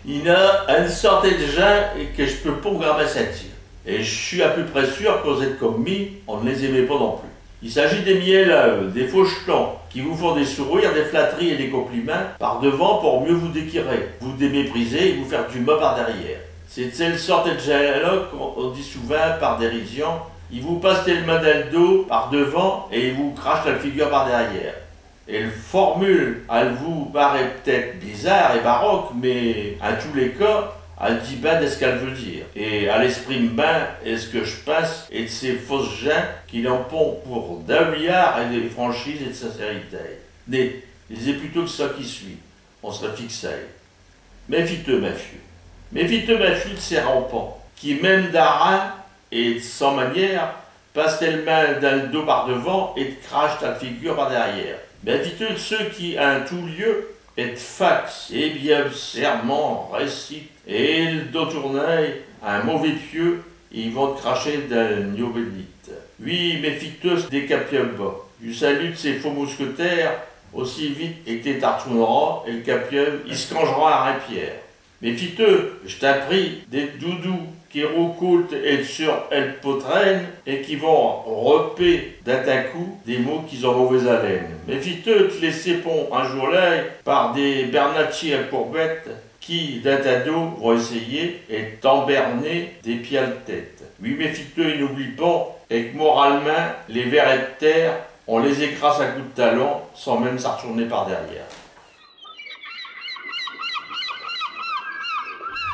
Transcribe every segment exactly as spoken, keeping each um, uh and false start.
I n'a eune sorte ed gins que j' peux pon gramint sintir. Et j' sus à peu près sûr que vous êtes comme mi, on n' les aime pon non plus. I s'agit des mielleux, des fauchetons, qui vous font des sourires, des flatteries et des complimints par devant pour mieux vous déquirer, vous démépriser et vous faire du mau par derrière. Ch'est l' sorte ed gins-là qu'on dit souvint par dérision : i vous passent l' main dins l' dos par devant et i vous crachent à l' figure par derrière. Et l' formule, all' vous paraît p't-ête bizarre et baroque, mais in tous les cas, all' dit bin ch' qu'all' veut dire, et all' exprime bin ch' que j' pinse ed ces fauches gins qui n'ont pon pour deux milliards ed franchise et d' sincérité. Nén, lisez putôt ch' qui suit, on s'ra fixé. Méfie-te, min fiu. Méfie-te, min fiu, d' ces rampants, qui, même d'rin et d' sans manière, passent l' main dins l' dos par devant et t' crachent à l' figure par derrière. Méfie-te d' cheux qui, in tout lieu, et d' fax, et biais serments, récitent, et l' dos tourné, in mauvais pieu, i vont t' cracher dins l' niau bénite. Oui, méfie-te des capieux bas. Du salut d' ces faux mousquetaires, aussi vite et que t'artourneras, el capieu, i s' canjera in ripière. Méfie-te, j' t'in prie, des doudous qui roucoultent et sur el potrène et qui vont reper d'un tin cop des mots qu'is ont mauvaise haleine. Méfie-te d' les cépons injolés par des bernatchis à courbettes qui, d'un tin dos, vont essayer et t'emberner des pieds à l' tête. Oui, méfie-te et n'oublie pon, et que moral'mint, les vers ed terre, on les écrase à coups d' talon sans même s'artourner par derrière.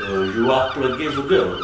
Euh, you are plucky as a girl.